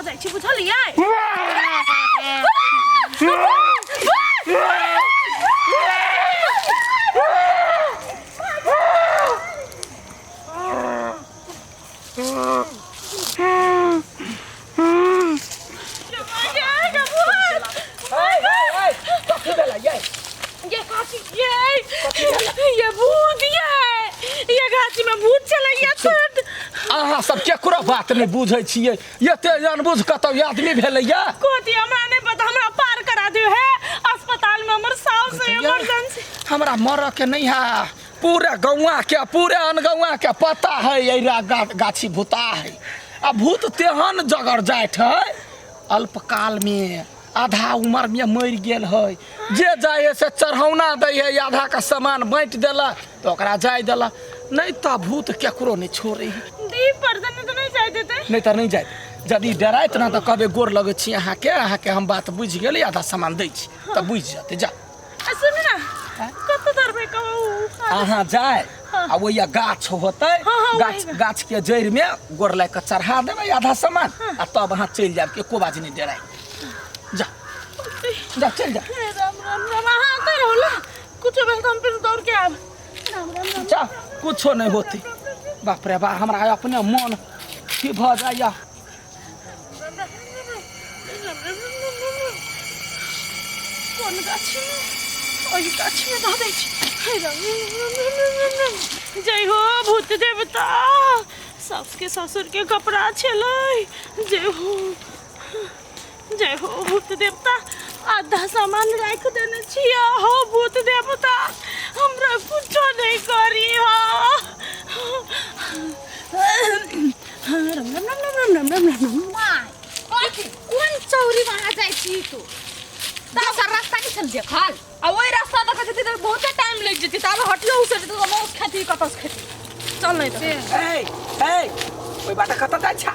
जाइ छी बुझलियै। कथी भेलै यै? ये काची ये ये भूत ये ये गाछी में भूत छलै तुरंत। अहाँ सब केकरो बात नहि बुझै छियै, एते अनबुझ कतौ आदमी भेलैया? कोती हमरा नहीं पता, हमरा पार करा दियो है अस्पताल में, हमर सास है इमरजेंसी। हमरा मरऽ के नहीं है, पूरे गौआ के पूरे अनगौआ के पता है ये गाछी भूता है आ भूत तेहन जगर जाइत है, अल्पकाल में आधा उम्र में मरि गेल है। जे जाइ है से चढ़ौना दै है, आधा का सामान बाँटि देलक तऽ ओकरा जाय देलक, नहीं तऽ भूत केकरो नहीं छोड़े है। दीप पर तो नहीं जाय देते। नहीं तऽ नहीं जाय, यदि डराइत ना तऽ कहबै गोर लगै छी अहाँके, अहाँके हम बात बुझि गेली, आधा सामान दै छी तऽ बुझि जेतै। जा आ सुन ना, कत धरबै कहू? अहाँ जाय आ ओहि गाछ होतै। हाँ, हाँ, गाछ वही। गाछ के जड़ि में गोर लागि कऽ चढ़ा देबै आधा सामान आ तब अहाँ चलि जायब, एको बाजी नहि डराय। जा जा चलि जा। हे राम राम राम, अहाँ आते रहू ला, कुछो भेल तऽ हम फिर दौड़ के आयब। राम राम राम। जा, कुछो नहि होतै। बाप रे बाप, हमरा अपने मन की भऽ जाइया। कोन गाछीमे? ओहि गाछीमे दऽ दै छी। हे राम राम राम राम राम राम। जय हो भूत देवता, सासके ससुरके कपड़ा छलै। जय हो जय हो भूत देवता, आधा सामान राखि देने छियै। हो भूत देवता, हमरा कुछो नहि करी। हो राम राम राम राम राम राम राम राम। माय कथी कोन चौरी वहाँ जाइ छी तू? दोसर रास्ता नहीं छल देखल? आ ओहि रास्ता दऽ कऽ जेतै तऽ बहुते टाइम लागि जेतै, ताबे हटियो उसरि जेतै तऽ माउस खेती कतऽ से खेती। चल नहि तऽ। ए ए, ओहि बाटे कतऽ जाइ छा?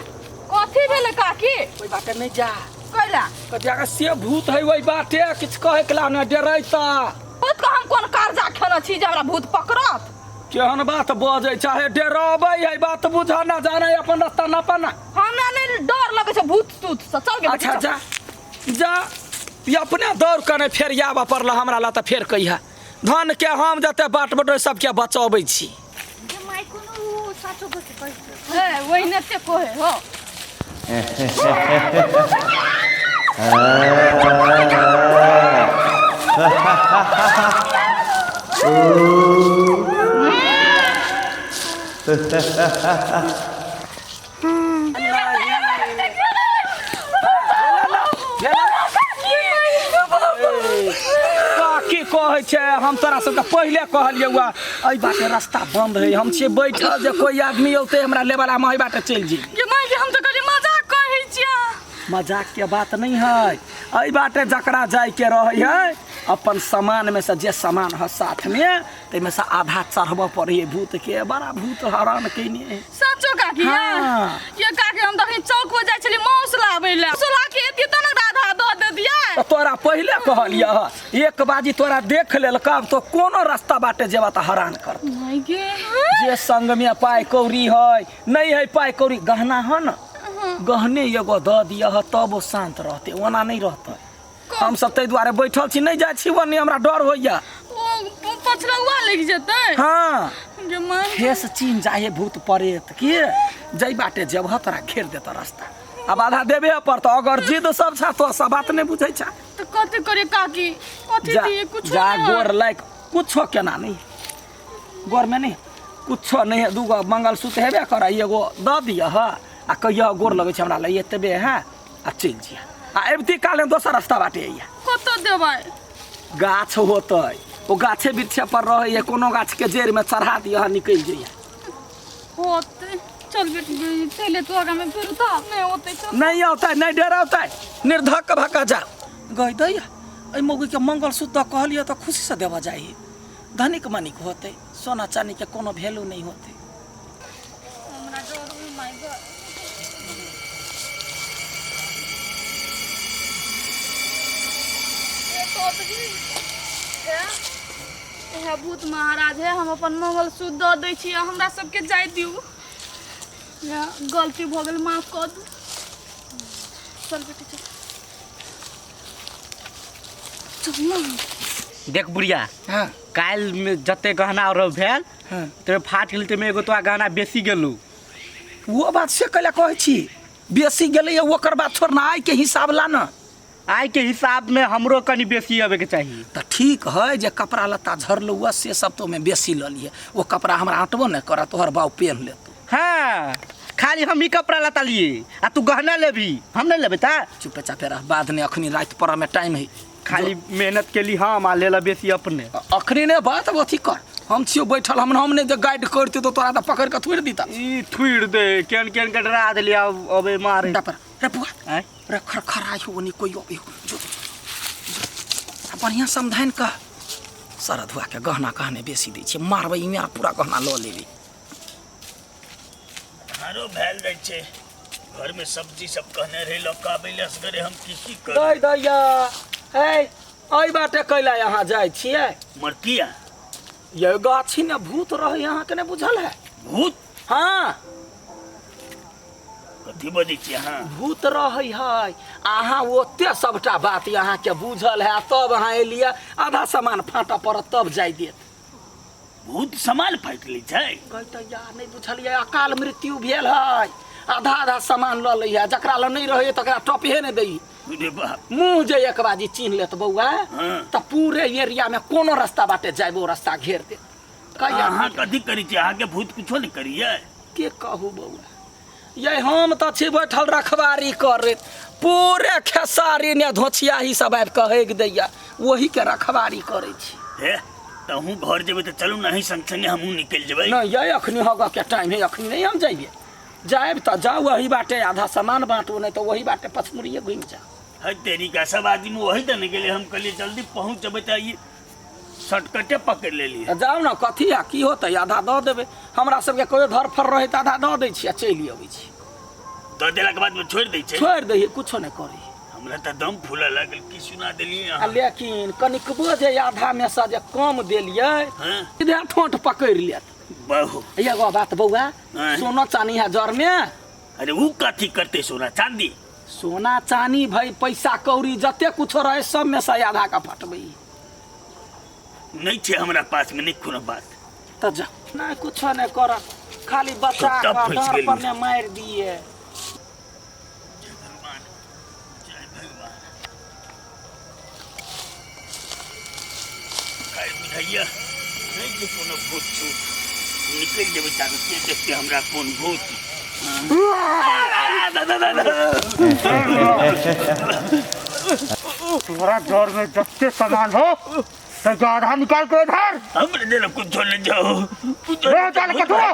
कथी भेलै काकी? ओहि बाटे नहि जा। कैला? कथी अगर से भूत है ओहि बाटे, किछु कहै के ला नहि डरैता। भूत के हम कोन कर्जा खेने छी जे हमरा भूत पकड़त? केहन बात बजै चाहे डराबै है, बात बुझ ना जाने अपन रास्ता ना पाना। हमरा नहि डर लगै छै भूत तूत से, चल गे बेटी, अच्छा चल। जा जा, ई अपने दौड़ कऽ नहि फेर आबऽ पड़ल हमरा ला तऽ फेर कहिया धन के हम जते बाट बटोय सबके बचबै छी। जे माय कोनो साचो गप कहै। हे ओहिने ते कोहे हो। की कहै छै, हम तोरा सबके पहिले कहलियै हुआ एहि बाटे रास्ता बंद है, हम छियै बैठल जे कोई आदमी औतै हमरा लेबला में एहि बाटे चलि जेबै। ये माय के हम तऽ कहलियै मजाक कहै छियै। मजाक के बात नहीं है, एहि बाटे जकरा जाय के रहै है अपन सामान में से जे सामान है साथ में ताहिमे से आधा चढ़बऽ पड़ै है भूत के, बड़ा भूत हरान कयने है। सचो काकी? हाँ। ये काकी, हम तखनी चौक पर जाइ छलियै माउस लाबै लए, माउस ला के एतियै तब ने आधा दऽ देतियै। तऽ तोरा पहिले कहलियह, एक बाजी तोरा देख लेलक आब तो कोनो रास्ता बाटे जेबा तऽ हरान करतौ। माय गे। जे संग में पाइ कौड़ी है नहीं है, पाइ कौड़ी गहना है न, गहने एगो दऽ दिअ तब ओ शांत रहतै, ओना नहीं रहतै। हम सब ताहि दुआरे बैठल छी, नहीं जाइ छी ओन्ने, हमरा डर होइया। ओ पछलौआ लागि जेतै। हाँ। गे माय। फेस चिन्ह जाइ है भूत प्रेत के, जै बाटे जेबह तोरा घेर देतऽ रास्ता, आब आधा देबे पड़तौ अगर जिद सब छा तो सब बात नहीं बुझै छा। तऽ कथी करियै काकी, कथी जा दियै? कुछो जा नहि। गोर लाइक कुछो केना नहीं, गोर में नहीं कुछो नहीं है, दूगो मंगलसूत्र हेबे कर, एगो दऽ दिअ आ कहिया गोर लगै छै हमरा लग एतबे है आ चलि जिया, आ अबिती काल दोसर रास्ता बाटे अइया। कतऽ देबै? गाछ होतै, ओ गाछे वृक्ष पर रहै है, कोनो गाछ के जड़ि में चढ़ा दिअ निकलि जइया। होतै, चल बेटी चलि तू आगाँ में, फेर उतार नहि होतै, चल। नहीं औतै, नहीं डरौतै, निर्धक भऽ कऽ जा। गई दैया एहि मौगी के मंगलसूत्र दऽ कहलियै तऽ खुशीसँ देबऽ जाइ है, धनिक मनिक होतै, सोना चानी के कोनो वैल्यू नहीं होतै। हमरा डर होइ माय गे। हे भूत महाराज, हे हम अपन मंगलसूत्र दऽ दै छी, हमरा सबके जाय दियौ, गलती भऽ गेल, माफ कऽ दू। चल बेटी चल चल ना देख बुढ़िया हाँ काल्हि में जते गहना और भेल हाँ। ते फाट गेल ते एगो तो गहना बेसी गेलू वो बात से कैला कहै छी बेसी गेलैए ओकर बात छोड़ ना आइके हिसाब ला ना आइ के हिसाब में हमरो कनी बेसी अबे के चाही तऽ ठीक है जे कपड़ा लत्ता झरलौ हुआ से सब तो मैं बेसी लऽ लिए ओ कपड़ा हमरा अटबो नहि करत तोहर बाप पेन्ह लेतौ हाँ खाली हम ही कपड़ा लत्ता लिए आ तू गहना लेबी हम नहीं लेबे ता चुपे चापे रह बाद ने अखनी राति पर में टाइम है खाली मेहनत के लिए हम आ लेला बेसी अपने अखनी ने बात अब अथी कर हम छियो बैठल हम हम ने जे गाइड करते तो तोरा तऽ पकड़ के थोड़ि दीता ई थुइर दे केन केन के डरा देली अब अबे मारे डपर रे बुआ आँय? रे खरखराइ हो नि कोई अबे हो जो जो आ बढ़िआँ समझाइन कह सरधुआ के गहना कहने बेसी दै छियै मारबै इमे पूरा गहना लऽ लेबै आरो भेल जाइ छै घर में सब्जी सब कहने रहे लऽ कऽ आबै लए असगरे हम की की करू दै दैया ए एहि बाटे कैला यहाँ जाइ छियै मरकिया ये गाछी ने भूत रहै अहाँके नहि बुझल है भूत हाँ कथी बजै छी अहाँ भूत रहै है अहाँ ओते सबटा बात अहाँके बुझल है तब अहाँ एलियै आधा सामान फाटऽ पड़त तब जाय देत भूत सामान फाटि लै छै कहै यार नहि बुझलियै अकाल मृत्यु भेल है आधा आधा सामान लऽ लै है जकरा लग नहि रहै तकरा टपहे नहि दै रे बाप मुँह जे एक बाजी चिन्ह लेत बौआ हाँ। तऽ पूरे एरिया में कोनो रास्ता बाटे जायबो रास्ता घेर देत कहिया अहाँ कथी करै छी अहाँके भूत कुछो नहि करियै के कहू बौआ ये हम तऽ छी बैठल रखवारी करैत पूरे खेसारी ने धोछियाही सब आबि कऽ हेग दैया ओही के रखवारी करै छी हे तऽ अहूँ घर जेबै तऽ चलू ने अहीं संग संगे हमहूँ निकलि जेबै नहि ये अखनी हगऽ के टाइम है अखनी नहीं हम जइबे जायब तऽ जाउ वही बाटे आधा सामान बाँटू नहीं तऽ वही बाटे पचमुड़िए घुमि जाउ है तेरी का सब आदमी वही तऽ नहि गेलै हम कहलियै जल्दी पहुँच जेबै तऽ ई शॉर्टकटे पकड़ि लेलियै तऽ जाउ ने कथी आ की होतै आधा दऽ देबै हमरा सबके कहियो धरफड़ रहै तऽ आधा दऽ दै छी आ चलि अबै छी दऽ देलाके बादमे छोड़ि दै छै छोड़ि दै हियै कुछो नहि करै हमरा तऽ दम फूलऽ लागल की सुना देलियै आ अहाँ लेकिन कनिकबो जे आधामे सँ जे कम देलियै हँ सीधे ठोंठ पकड़ि लेत बहु एगो बात बौआ आँय? सोना चानी है जरमे अरे ऊ कथी करतै सोना चाँदी सोना चानी भाई पैसा कौड़ी जते कुछो रहे सब में से आधा का फटबै नहि छै हमरा पास में नहि कोनो बात तऽ जा नहि कुछो नहि करत खाली बच्चा तब के फँसि डर गेली। पर ने मारि दिए भगवान जय भगवान काल्हि बुझाइया नहि छै कोनो भूत छूत निकलि जेबै ताबे के देखतै हमरा कोन भूत तोरा घर में जत्ते सामान हो तो आधा निकाल के इधर हमरे देला कुछो ले जाओ कुछो ले चल कठुआ।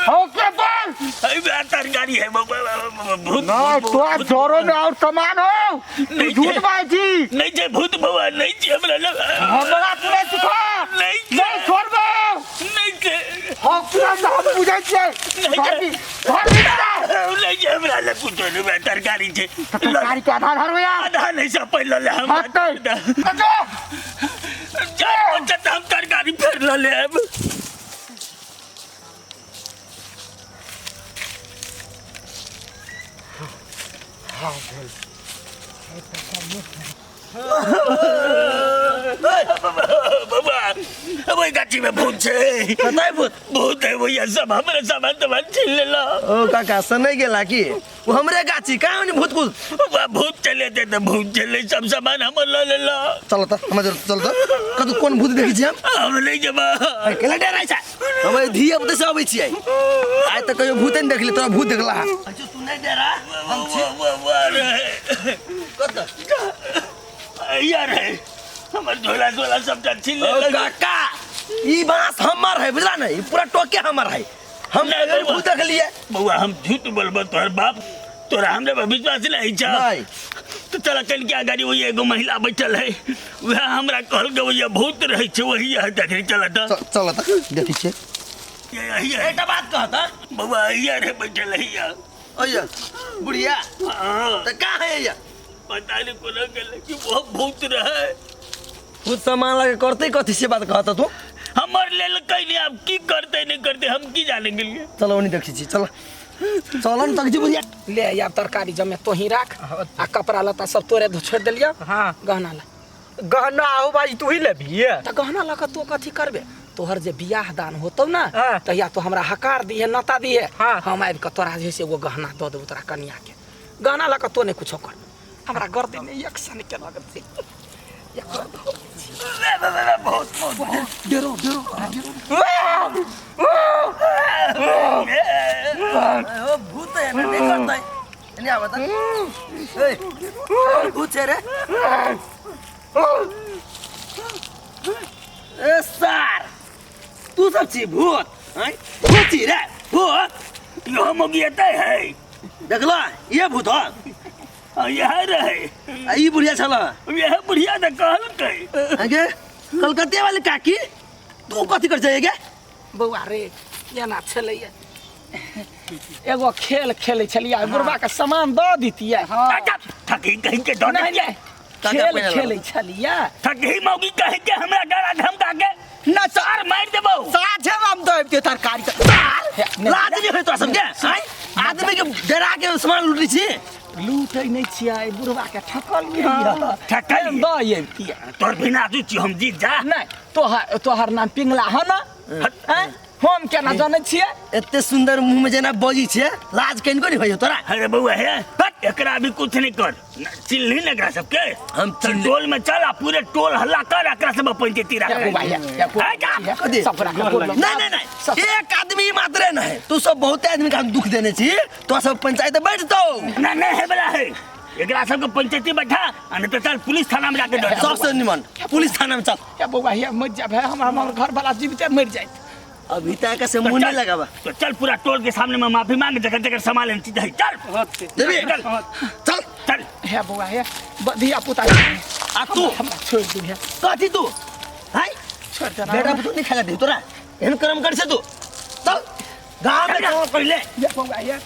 हो के बोल अरे तरकारी है भूत ना तोरा जोरो में और सामान हो तू नहीं झूठ छै। बाजी नहीं छै भूत बउआ नहीं छै हमरा लग हमरा तू सिखा नहीं छै। नहीं छोड़बो नहीं छै हम पूरा हम बुझै छियै नहीं घर छै। भी घर भी ना नहीं छै हमरा लग कुछो नहीं बा, तरकारी छै तरकारी के आधा धरबै यार आधा नहीं सब पहले ले हम हटतै जो चार बच्चा तऽ हम तरकारी फेर लऽ लेब बाबा ओहि गाछी में भूत छै कतय भूत भूत है भैया सब हमरे सामान तमान छीन लेला ओ काका सनै गेला की ओ हमरे गाछी कहाँ ओनी भूत कुल बा भूत चले थे तऽ भूत चले सब सामान हमर लऽ लेला चल त हमरा जरूर चल त कतौ कोन भूत देखै छी हम हम नहि जेबा अरे केला डराइ छै हमर धिया पुता से अबै छियै आइ तऽ कहियो भूते नहि देखली तोरा भूत देखला अच्छा तू नहि डरा हम छी कतऽ यार है हमर झोला झोला सबटा छीन ओ लेलक काका ई बांस हमर है बुझला ने ई पूरा टोके हमर है हम नहीं, कहियो बौआ। भूत देखलियै बौआ हम झूठ बोलबो तोहर बाप तोरा हमरे पर विश्वास नहीं छा नहीं तो चल कल के अगाड़ी वही एगो महिला बैठल है वह हमरा कहल के वही भूत रहे छै वही है देखने चल त चल चल त देखै छियै यही है एकटा बात कहता बौआ यहाँ रे बैठल है यहाँ अइया बुढ़िया हाँ त कहाँ है अइया पता नहीं कोना गेलै कि वो भूत रहे खुद सामान लगे करते कथी से बात कहता तू हमर लेल कहीं नहीं अब की करते नहीं करते हम की जाने के लिए चलो ओनी देखै छी चल चलन तक जी बुझिया ले आब तरकारी जमे तोही राख आ कपड़ा लत्ता सब तोरे छोड़ि देलियौ। हाँ। गहना ला। गहना आहो भाई तू ही लेबही। त गहना लऽ कऽ तू कथी करबे? तोहर जे बियाह दान होतौ ना हाँ। तहिया तो हमरा हकार दिहे, नता दिहे। हाँ। हम आबि कऽ तोरा जे से एगो गहना दऽ देबौ तोरा कनिया के। गहना लऽ कऽ तो नहि कुछो कर, हमरा गर्दन में एक सन के लगत छै। डेरो डेरो डेरो भूत है ना, नहीं करता है नहीं आवता। ए भूत है रे। ए सर तू सब छी भूत हैं? भूत छी रे भूत। यो मोगियते है देखला ये भूत हो। यह रहे आ ई बुढ़िया छल। यह बुढ़िया त कहलकै। आगे कलकत्ते वाली काकी तू कथी कर जाएगे? बौआ रे एना छलैया एगो खेल खेलै छलियै, बुढ़बा के सामान दऽ दितियै। ठकी कहीं के दऽ नहीं दितियै। नहीं काका खेल पहिने खेलै छलियै। ठकी मौगी कहीं के हमरा डरा धमका के ना सार मारि देबौ। साझे हम दऽ तरकारी। लाज नहीं होय तोरा सबके? आँय? आदमी के डरा के सामान लूटै छी। लूटै नहि छियै, बुढ़बा के ठकलियै। ठकलियै। दऽ अबितियै। तोर बिना तू छी हम जीत जा। नहि तोहर तोहर नाम पिंगला ह ना? आँय? हम केना जानै छियै? एते सुंदर मुंह में जेना बजै छै, लाज कनिको नहीं होय तोरा? अरे बउआ हे एकरा भी कुछ नहीं कर, चिल्ली न एकरा सबके। हम चल चिल्ली- टोल में चल आ पूरे टोल हल्ला कर, एकरा सब पंचायती राख। या बौआ, या, या, है का? कथी? सब राख, गोर लग। नहीं नहीं नहीं एक आदमी मात्रे नहीं, तू सब बहुते आदमी के हम दुख देने छी, तो सब पंचायत बैठतो। ना नहीं है बला है, एकरा सबके पंचायती बैठा आ नहीं तो चल पुलिस थाना में जाके डर। सबसे निमन पुलिस थाना में चल। या बौआ या मर जाब है, हमरा हमर घर वाला जीविते मर जाइत। अभी तक से मुंह नहीं लगावा। तो चल पूरा टोल के सामने में माफी मांग, जगह जगह सामान लेने चीज है। चल देवी चल चल चल। हे बौआ हे धिया पुता आ तू हमरा छोड़ दू हे। कथी तू हाय छोड़ देना। बेटा पुतोह नहीं खाला दे तोरा, एहन कर्म कर से तू। चल गांव में चल पहले। या बौआ या।